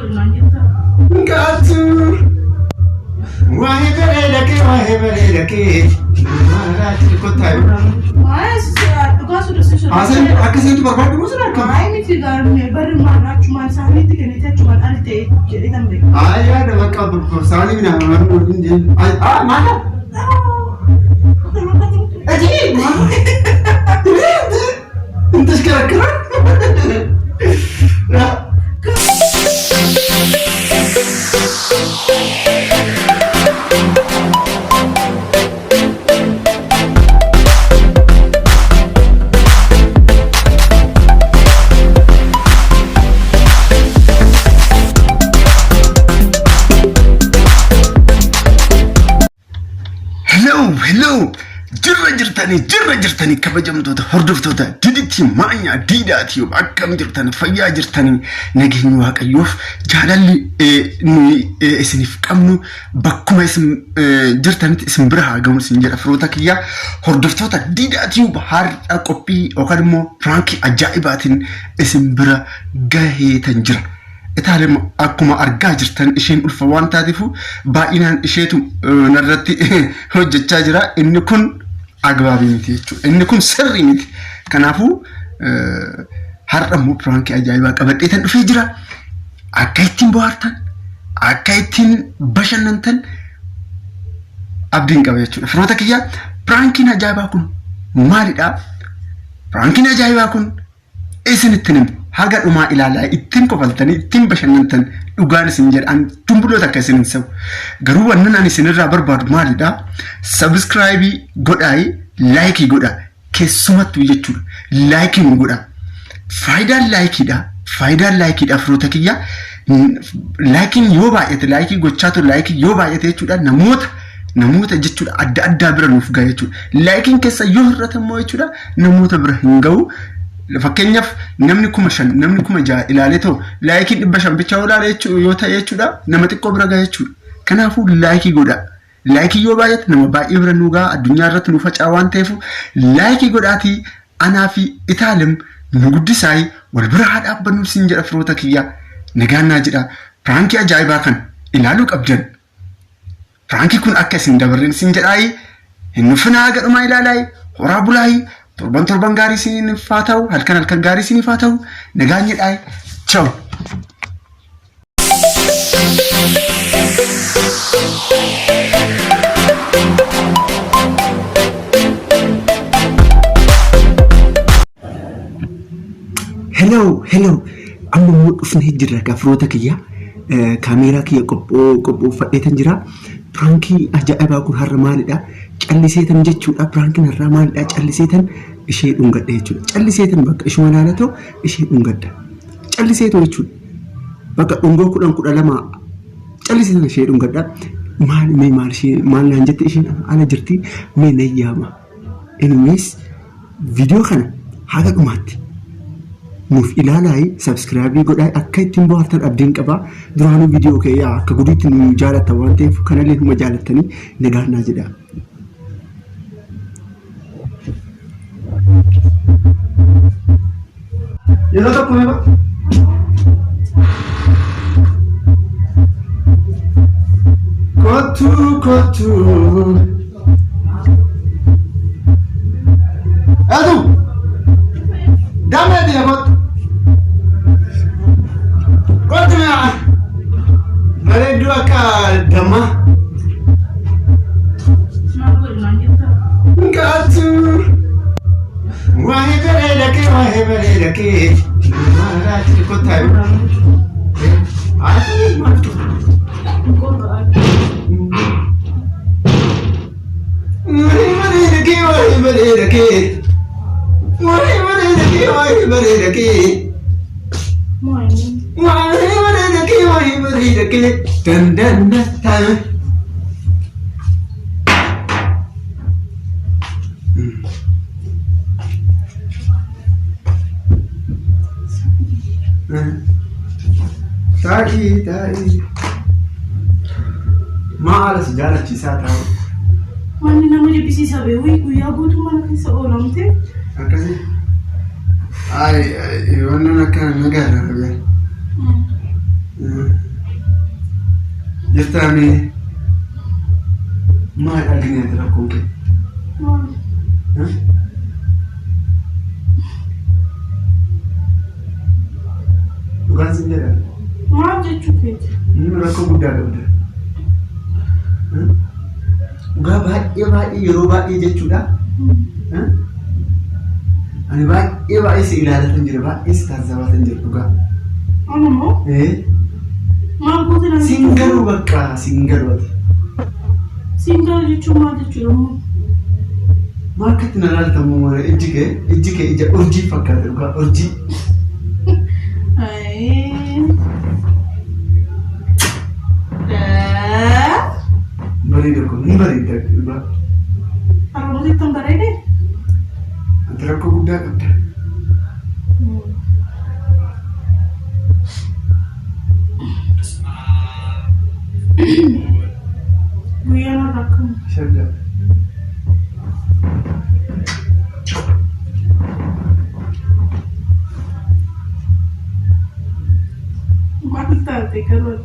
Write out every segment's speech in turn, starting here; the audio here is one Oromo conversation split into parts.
godhinaan jettaa? Gaatu. Waa'ee bareeda kee waa'ee bareeda kee. Maalaati kottaa. Maayis dhugaa sodaachisa. Haasaan akka iseentu barbaadu moo sana akkam? Maayi miti gaarumee barri maal achumaan isaaniitti kennite achumaan al ta'e jedhee tan beeku. Ay yaada bakka saanii minaa hin deemu. Ay ah maala? Ajii maala? Intas kira-kira. Hello, hello. Jirra jirtanii, jirra jirtanii kabajamtoota hordoftoota diditti maanyaa diidaati akkam jirtan fayyaa jirtanii nageenyi waaqayyoof jaalalli nuyi isiniif qabnu bakkuma isin jirtanitti isin bira haa gahu isin jedha firoota kiyya hordoftoota diidaati har'a qophii yookaan immoo piraankii ajaa'ibaatiin isin bira gaheetan jira. Itaalem akkuma argaa jirtan isheen ulfa waan taateefu baay'inaan isheetu narratti hojjechaa jira. Inni kun agbaabii miti jechuudha. Inni kun sirrii miti. Kanaafuu har'a immoo piraankii ajaa'ibaa qabadheetan dhufee jira. Akka ittiin bohaartan, akka ittiin bashannantan abdiin qaba jechuudha. Firoota kiyya piraankiin ajaa'ibaa kun maalidha? Piraankiin ajaa'ibaa kun Isinittin hima haga dhumaa ilaalaa ittiin kofaltanii ittiin bashannantan dhugaan isin jedha an dumbuloo takka isin hin se'u. Garuu wannan ani isinirraa barbaadu maalidha? Sabiskiraayibii godhaayi laayikii godhaa keessumattuu jechuudha. Laayikii nu godhaa. Faayidaan laayikiidha. Faayidaan laayikiidha firoota kiyya. Laayikiin yoo baay'ate laayikii gochaa ture laayikii yoo baay'ate jechuudha namoota namoota jechuudha adda addaa bira nuuf ga'a jechuudha. Laayikiin keessa yoo hir'ate immoo jechuudha namoota bira hin ga'u. Fakkeenyaaf namni 5000 namni 6000 ilaalee ta'u laayikiin 500 bichaa yoo ilaale yoo ta'e jechuudha nama xiqqoo bira ga'a jechuudha. Kanaafuu laayikii godhaa. Laayikii yoo baay'ate nama baay'ee bira nu ga'a addunyaa irratti nu faca'a waan ta'eef laayikii godhaatii anaa fi Itaalem nu guddisaayi wal bira haa dhaabbannu siin jedha firoota kiyya nagaan naa jedha piraankii ajaa'ibaa kana ilaaluu qabdan. Piraankii kun akka isin dabarreen isin jedhaayi hin nuffinaa haga dhumaa ilaalaayi horaa bulaayi torban torban gaarii isiniif haa ta'u halkan halkan gaarii isiniif haa ta'u nagaan jedhaayi chaw. Hello, hello. Amma immoo dhufnee jirra egaa firoota kiyya. Kaameeraa kiyya qophoofadheetan jira. Piraankii ajaa'ibaa kun har'a maalidha? Calliseetan jechuudha. Piraankiin har'aa maalidha? Calliseetan ishee dhungadha jechuudha. Calliseetan bakka ishuma ilaalatoo ishee dhungadha. Calliseetoo jechuudha. Bakka dhungoo 10 12 calliseetan ishee dhungadha. Maal mee maal ishee maal naan jette isheen ala jirti mee nan yaama. Anyways viidiyoo kana haga dhumaatti nuuf ilaalaayi sabskraayibii godhaa akka ittiin bohaartan abdiin qaba duraanuu viidiyoo kee yaa akka guduutti nu jaalatta waan ta'eef kanallee numa jaalattanii nagaan naa jedhaa. Yeroo tokko meeqa? Kottu kottu. Adu! Damee diya kottu. Kottu mi'a. Bareedduu akka dammaa. Maal godhinaan jettaa? Gaatu. Waa'ee bareeda kee waa'ee bareeda kee. Maalaati kottaa. Ati maaltu? Waa'ee bareeda kee waa'ee bareeda kee. Waa'ee bareeda kee waa'ee bareeda kee. Waa'ee bareeda kee waa'ee bareeda kee. Dandanna taa'e. Taa'ii taa'ii. Maa haala si jaalachiisaa taa'u. Manni nama jibbisiisa beeku guyyaa guutuu mana keessa oolamte. Akkasii. Ay, wannan akka nagaadha rabiyaa. Jirtaami maal argineeti rakkoon kee? Maal? Dhugaan sin jedha. Maal jechuu keeti? Rakkoo guddaa qabda. Dhugaa baay'ee baay'ee yeroo baay'ee jechuudha. Ani baay'ee baay'ee si ilaalatan jira, baay'ee si taasisabaatan jira dhugaa. Ani immoo maal goota namni? Siin garuu bakka siin garuu ati. Siin garuu jechuun maal jechuudha immoo? Maal akkatti na ilaalta immoo ijji kee ija urjii fakkaata dhugaa urjii. Bareeda kun ni bareeda dhugaa. Harmoota ittiin bareede? Ati rakkoo guddaa qabda. Guyyaan har'a akkam? Shaggaa. Maal taate garuu?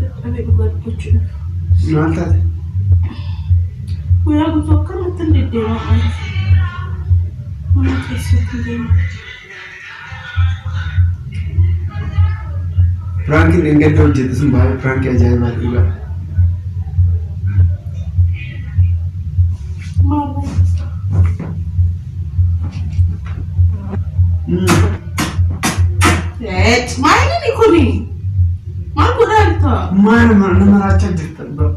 Dadhabee dhugaa dubbachuudhaaf. Maal taate? Guyyaa guutuu akkanumatti hin deddeemaa ani. Mana keessatti deema. Piraankiin dheengadda hojjete sun baay'ee piraankii ajaa'ibaati dhugaa. Maal? Maal inni kuni? Maal godhaa jirta? Maal nama raachaa jirta dhugaa.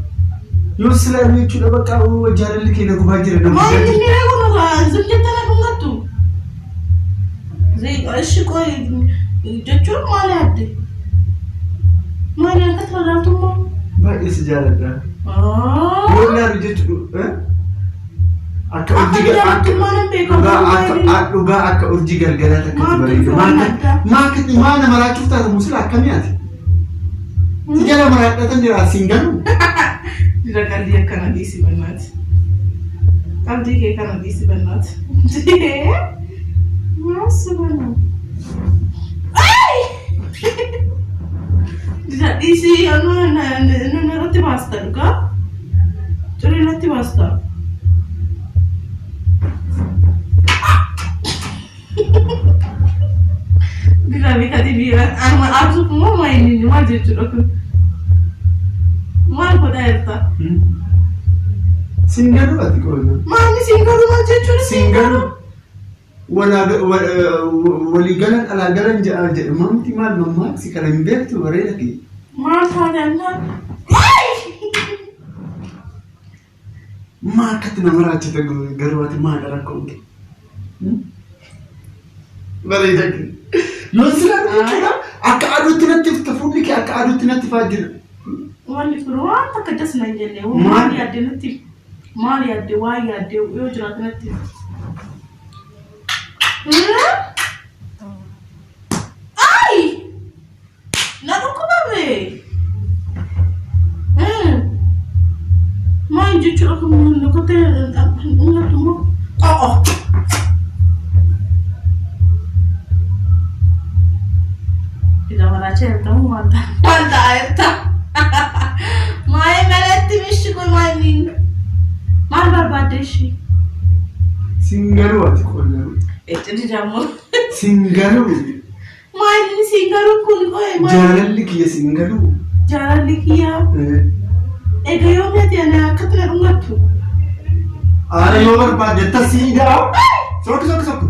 Yoo sila jechuudha bakka jaalalli kee na gubaa jira na Maal gubaa inni jira. kun ዝም jettee na dhungattu? Ishi qoy jechuun maal yaadde? Maal akkatti ilaaltummaa? Baay'ee si jaaladha. Yoo ilaalu jechuudha. Akka Akka urjii jaalattummaa nan beeka. dhugaa akka dhugaa akka urjii galgalaa takkatti Maal bareeda. waan addaa? Maal akkatti maal nama raachuuf taata musila akkamii ati? Si jala maraadhatan jira siin galu. Jira qalbii akkana dhiisi bannaati. Qalbii kee kana dhiisi bannaati. Maal si banna? Ay! Jira dhiisi nu irratti baasta dhugaa. Xurii irratti baasta. Bifa beekati biira. Anuma aarsuuf immoo maa inni maal jechuudha kun? Maal godhaa jirta? Siin galu ati qoona. Maalni siin galu maal jechuudha? Siin galu. Walii galan alaa galan jedha jedhu mamti maal mammaaksi kana hin beektu bareeda kee. Maal taate annaan? Maa akkatti nama raachita garuu ati maal rakkoon kee? Bareeda kee. Yoo sila jechuudha akka aduutti natti ifta fuulli kee akka aduutti natti ifaa jira. Wanni kun waan takka das na hin jenne. Maal? Maal yaadde natti? Maal yaadde? Waan yaadde yoo jiraate natti? Ay! Na dhukkubame! Maal jechuudha kun kottee dhungattu immoo? Qo'o! Ija maraachee jirta moo maal ta'a? Maal ta'a jirta? Maal malatti mishi kun maal inni? Maal barbaadde ishii? Siin galu ati qoona. Ecci jammoo. Siin galu. Maal inni siin garuu kun qo'e maal? Jaalalli kiyya siin galu. Jaalalli kiyyaa. Egaa yoo meeti ani akkatti na dhungattu? Aara yoo barbaadde tasiidhaa. Sokku sokku sokku.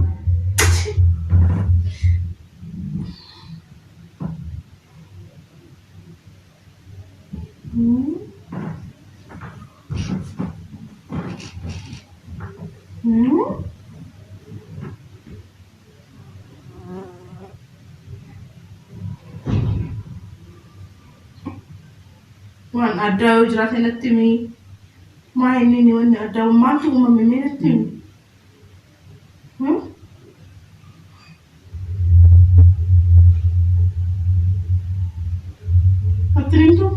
Waan addaa yoo jiraate natti himi. Maa inni inni wanni addaa maaltu uumame mee natti himi. Natti himtu?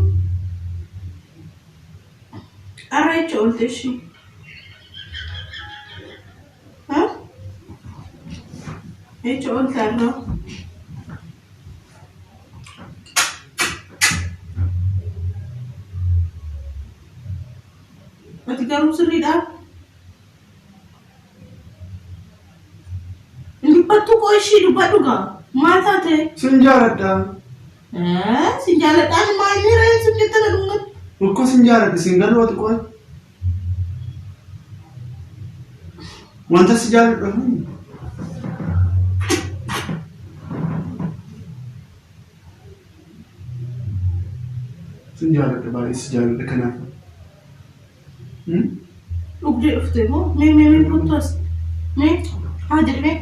Har'a jecha oolte ishii. Jecha ol taarraa. Ati garuu sirriidhaa? Hin dubbattu koo ishii dubbadhu gaa. Maal taate? Sin jaaladha. Sin jaaladhaan maa inni ree sin jette na dhungatti. Ukkoo sin jaaladha sin galuu ati qoy. Wanta si jaaladhu hundi. Sin jaaladha baay'ee si jaaladha kanaaf. Dhugdee dhufte moo? Mee mee mee kottu as. Mee haa jedhi mee.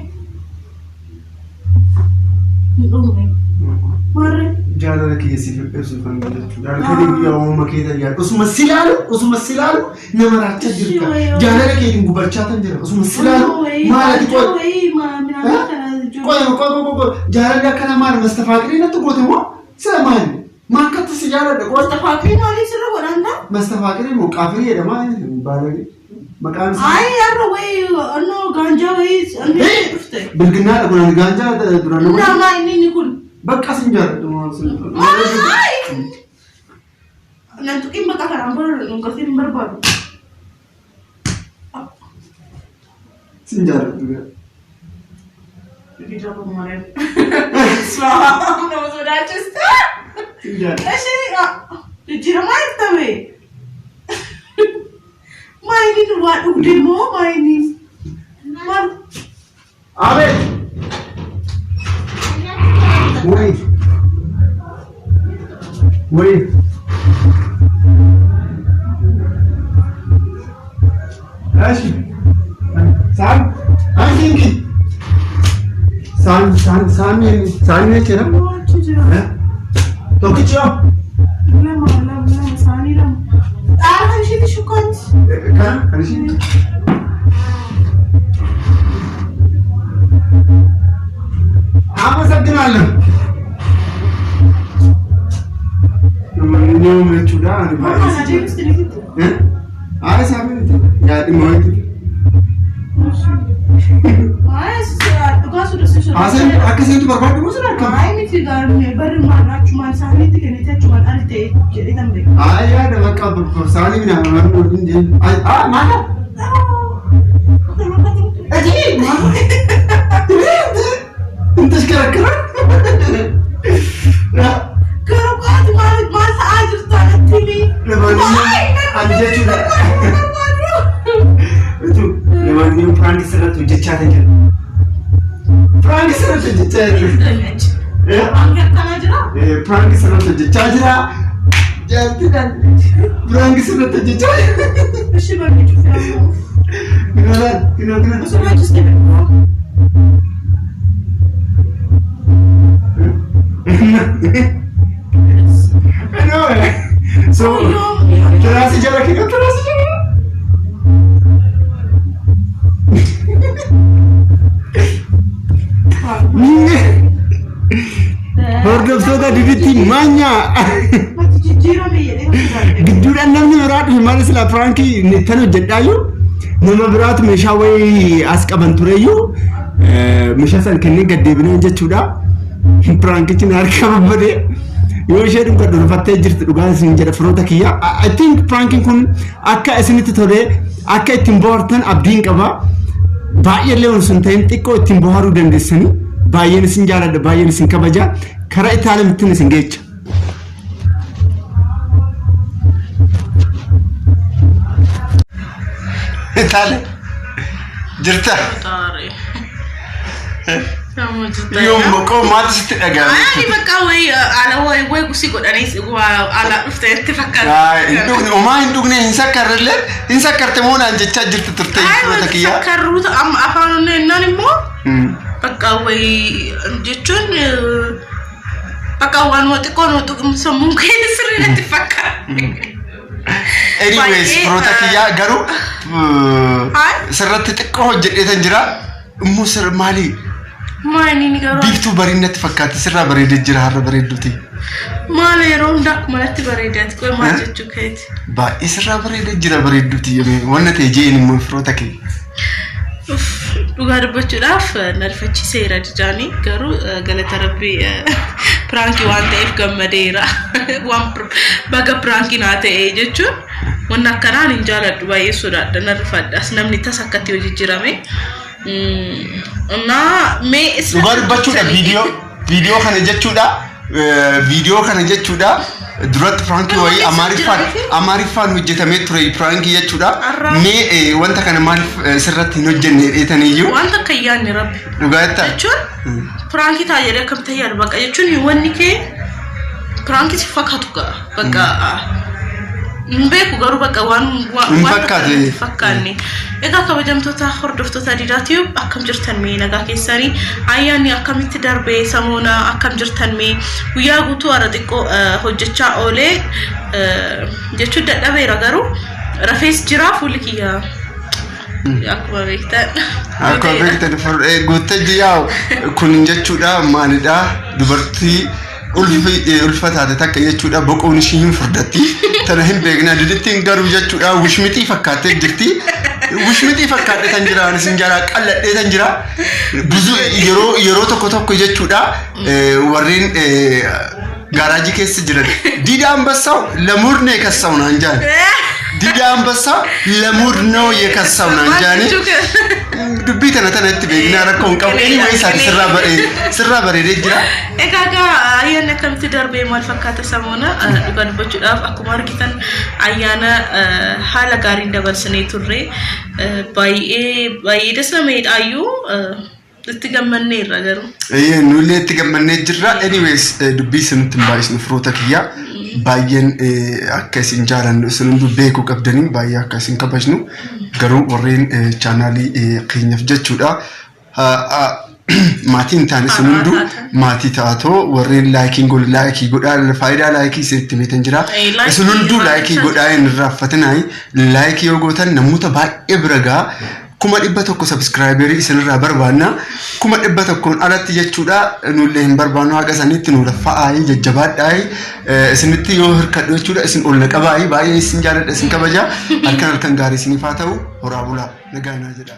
Hin dhugne. Maarree. Jaalala kiyya siif ibsu kan jechuudha. Halkanii guyyaa uumama kee tajaajila. Osuma si ilaalu, osuma si ilaalu nama raachaa jirta. Jaalala keetiin gubachaa tan jira. Osuma si ilaalu maal ati qoy. Qoy qoy qoy qoy jaalalli akkana maal mastafaaqirii natti goote moo sila maali? Maa akkatti si jaaladha qoy. Mastafaaqirii maalii sirra godhan taa? Mastafaaqirii moo qaafirii jedhama baalagee. Maqaan isaa. Ayi har'a wayii annoo gaanjaa wayii annoo dhufte. Bilginnaadha kun ani gaanjaa duraan nama. Nama inni inni kun. Bakka sin jaaladhu maal sin. Ayi! Nan tuqiin bakka kanaan booda dhungatiin hin barbaadu. Sin jaaladhu gaa. Gidira maariyaam. Nama sodaachista. Sin jaaladhu. Ishee jijjiiramaa jirta bee. Maayiniin waa dhugde moo maayiniin? Maal? Abeet. Wayii. Wayii. Eshi. Saan. Anki inki. Saan saan saan saan ne jira? Achi jira. Tokkichi yoo. Lama lama lama isaanii lama. Dhaala kan isheetti shukkaatti. Kana kan ishee. አመሰግናለሁ። ለማንኛውም jechuudha ani baay'ee si jaalladha. Eh? Ay saamii miti. Yaa dhimma wayiiti. Haasaan akka isheetu barbaaddu moo sirra akkam? Ay yaada bakka saanii minaa maal waliin deemu. Ay ah maal? Ajii maal? Intashkarakkara. Ani jechuudha. Lamaaniyyuu piraanki sirratti hojjechaa kan jiru. Piraanki sirratti hojjechaa jiru. Piraanki sirratti hojjechaa jira. Jaallatidhaan piraanki sirratti hojjechaa jira. Kinoo kinoo kinoo. So tiraasii jala kinoo tiraasii jala. Hordoftoota Diditti Maanyaa gidduudhaan namni biraa dhufe maal silaa piraankii tan hojjedhaayyuu nama biraatu meeshaa wayii as qaban tureyyuu meeshaa san kennee gad deebinee jechuudha. Piraankichi na harka babbadee yoo ishee dhuunfa dhuunfattee jirti dhugaan isin jedha firoota kiyya. I think piraankiin kun akka isinitti tolee akka ittiin bohaartan abdiin qaba. Baay'eellee osoo hin ta'in xiqqoo ittiin bohaaruu dandeessanii baay'een isin jaaladha baay'een isin kabaja karaa itti haala isin geecha. Itaale jirta. Yoom boqoo maaltu sitti dhaga'ame? Ani bakka wayi ala wayi wayi si godhanii ala dhufte itti fakkaata. Hin dhugne homaa hin dhugne hin sakkarrellee hin sakkarte moo naan jechaa jirti turte firoota kiyyaa. Sakkarruuta amma afaan onneen immoo bakka wayi jechuun bakka waan xiqqoo nu tuqum sammuun keenya sirrii natti fakkaata. Anyways firoota kiyyaa garuu sirratti xiqqoo hojjedheetan jira. Immoo sir maali Maali ni garuu biiftuu bariin natti fakkaatti sirraa bareedee jira har'a bareedduuti. Maal yeroo hundaa akkuma natti bareedaati qoy maal jechuu keeti. Baay'ee sirraa bareedee jira bareedduuti wanna ta'e jeen immoo firoota kee. Dhugaa dubbachuudhaaf na rifachiiseera didaanii garuu galata rabbii piraankii waan ta'eef gammadeera. Waan baga piraankii naa ta'e jechuun wanni akkanaan hin jaaladhu baay'ee sodaadha na rifadha namni tasa akkatti yoo jijjiirame. Naa mee isa Dhugaa dubbachuudha viidiyoo viidiyoo kana jechuudha viidiyoo kana jechuudha duratti piraankii Garuu wayii keessa Amaariffaan jira. Amaariffaan hojjetamee ture piraankii jechuudha. Arraa. Mee wanta kana maaliif sirratti hin hojjenne dheetaniyyuu Wanta akka hin yaadne rabbi. Dhugaa jettaa? Jechuun piraankii ta'a jedhee akkamitti yaadu bakka jechuun wanni kee piraankii si fakkaatu ga'a bakka hin beeku garuu bakka waan waan Hin waan fakkaate. hin fakkaanne. Egaa kabajamtoota hordoftoota Diidaa Tube, akkam jirtan mee? Nagaa keessanii? Ayyaanni akkamitti darbee samoona? Akkam jirtan mee? Guyyaa guutuu har'a xiqqoo hojjechaa oolee jechuun dadhabeera garuu rafees jira fuulli kiyya akkuma beektan. Akkuma beektan guuttee yaa'u kun jechuudha maalidha dubartii ulfi ulfa taate takka jechuudha boquun ishii hin furdatti tana hin beekna didittiin garuu jechuudha wishmixii fakkaattee jirti. Wishmixii fakkaadhee tan jira anis hin jala qalladhee tan jira. Bizu yeroo yeroo tokko tokko jechuudha warreen gaaraajii keessa jiran Diida Ambassaw ለሙድ ነው የከሳው naan jaan. Diida Ambassaw ለሙድ ነው የከሳው naan jaani. Dubbii tana tana itti beeknaa rakkoo hin qabu. Anyways ati sirraa baree sirraa bareedee jira. Egaa gaa ayyaanni akkamitti darbee maal fakkaata samoona? Dhugaa dubbachuudhaaf akkuma argitan ayyaana haala gaariin dabarsinee turre baay'ee baay'ee das nama jedhaayyuu itti gammanneerra garuu. Eeyyee nullee itti gammannee jirra. Anyways dubbii isinitti hin baay'isnu firoota kiyya. Baay'een akka isin jaalannu isin hunduu beekuu qabdanii baay'ee akka isin kabajnu garuu warreen chaanaalii keenyaaf jechuudha. Maatii hin taane isin hunduu maatii taatoo warreen laayikiin godhu laayikii godhaa faayidaa laayikii isinitti himeetan jira. Isin hunduu laayikii godhaa hin irraanfatinaa laayikii yoo gootan namoota baay'ee bira gahaa. 100,000 subscriberii isinirraa barbaanna. 100,000n alatti jechuudha nullee hin barbaannu haga sanitti nu laffa'aayi jajjabaadhaayi isinitti yoo hirkadhu jechuudha isin ol na qabaayi baay'ee isin jaaladha isin kabaja halkan halkan gaarii isiniif haa ta'u horaa bulaa nagaa naa jedha.